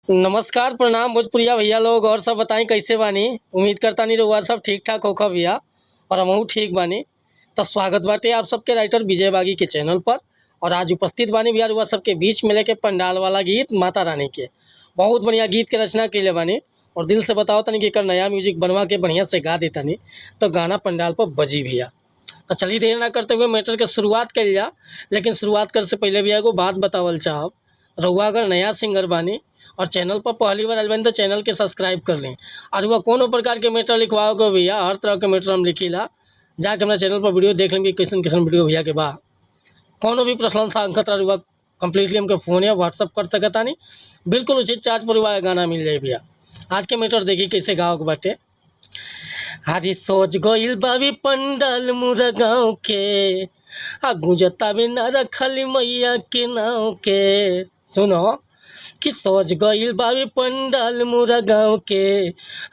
नमस्कार, प्रणाम भोजपुरिया भैया लोग। और सब बताई कैसे बानी? उम्मीद करतानी रउआ सब ठीक ठाक होखा भैया और हमहू ठीक बानी। तो स्वागत बाटे आप सबके राइटर विजय बागी के चैनल पर। और आज उपस्थित बानी भैया रउआ सबके बीच में लेके पंडाल वाला गीत माता रानी के। बहुत बढ़िया गीत के रचना कइले बानी और दिल से बताओ तनी कि एकर नया म्यूजिक बनवा के बढ़िया से गा देतानी तो गाना पंडाल पर बजी भैया। तो चलिए देर ना करते हुए मैटर के शुरुआत कइल जा। लेकिन शुरुआत करे से पहले भैया एगो बात बतावल चाहब। रउआ अगर नया सिंगर बानी और चैनल पर पहली बार आइल बानी तो चैनल के सब्सक्राइब कर लें। और वह कोनो प्रकार के मैटर लिखवाओ के भैया, हर तरह के मैटर हम लिखीला। जाके हमरा चैनल पर वीडियो देख लें कि कैसन कैसन वीडियो भैया के बा। कोनो भी पर्सनल सांखत रउआ कम्प्लीटली हमके फ़ोन या व्हाट्सअप कर सकतानी। बिल्कुल उचित चार्ज पर रउआ गाना मिल जाई भैया। आज के मैटर देखी कैसे गाँव के बाटे। हरी सोच गइल बाबी पंडाल मुरा गाँव के, आ गुंजतावे ना रखली मैया के नाव के। सुनो कि सोच गइल बाबी पंडाल मुरा गाँव के,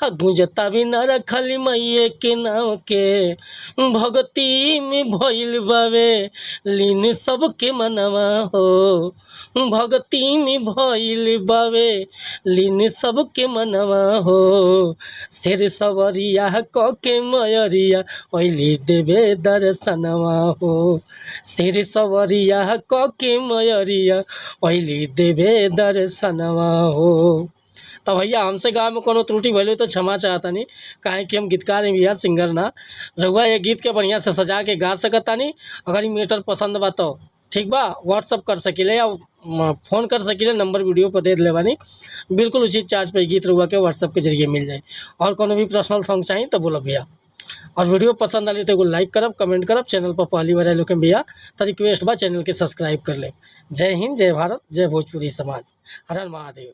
आ गुंजतावे ना रखली मैया के नाव के। भगती में भइल बावे लीन सबके मनवा हो, भगती में भइल बावे लीन सबके मनवा हो। शेर सवरिया क के मयरिया ओइली देवे दर्शनवा हो, शेर सवरिया क के मयरिया ओइली देवे दर्शनवा हो। तो भैया हमसे गाँव में कोनो त्रुटि भइल तो क्षमा चाहतानी, काहे कि हम गीतकार हैं भैया, सिंगर ना। रउआ ये गीत के बढ़िया से सजा के गा सकतानी। अगर ई मैटर पसंद बा तो ठीक बा, व्हाट्सअप कर सकीले या फ़ोन कर सकीले, नंबर वीडियो पर दे दिले बानी। बिल्कुल उचित चार्ज पे गीत रउआ के व्हाट्सअप के जरिए मिल जाए। और कोनो भी पर्सनल सॉन्ग चाहिए तो बोलब भैया। और वीडियो पसंद आली तो एगो लाइक करब, कमेंट करब। चैनल पर पहली बार आयल भैया तो रिक्वेस्ट बा चैनल के सब्सक्राइब कर ले। जय हिंद, जय भारत, जय भोजपुरी समाज। हर हर महादेव।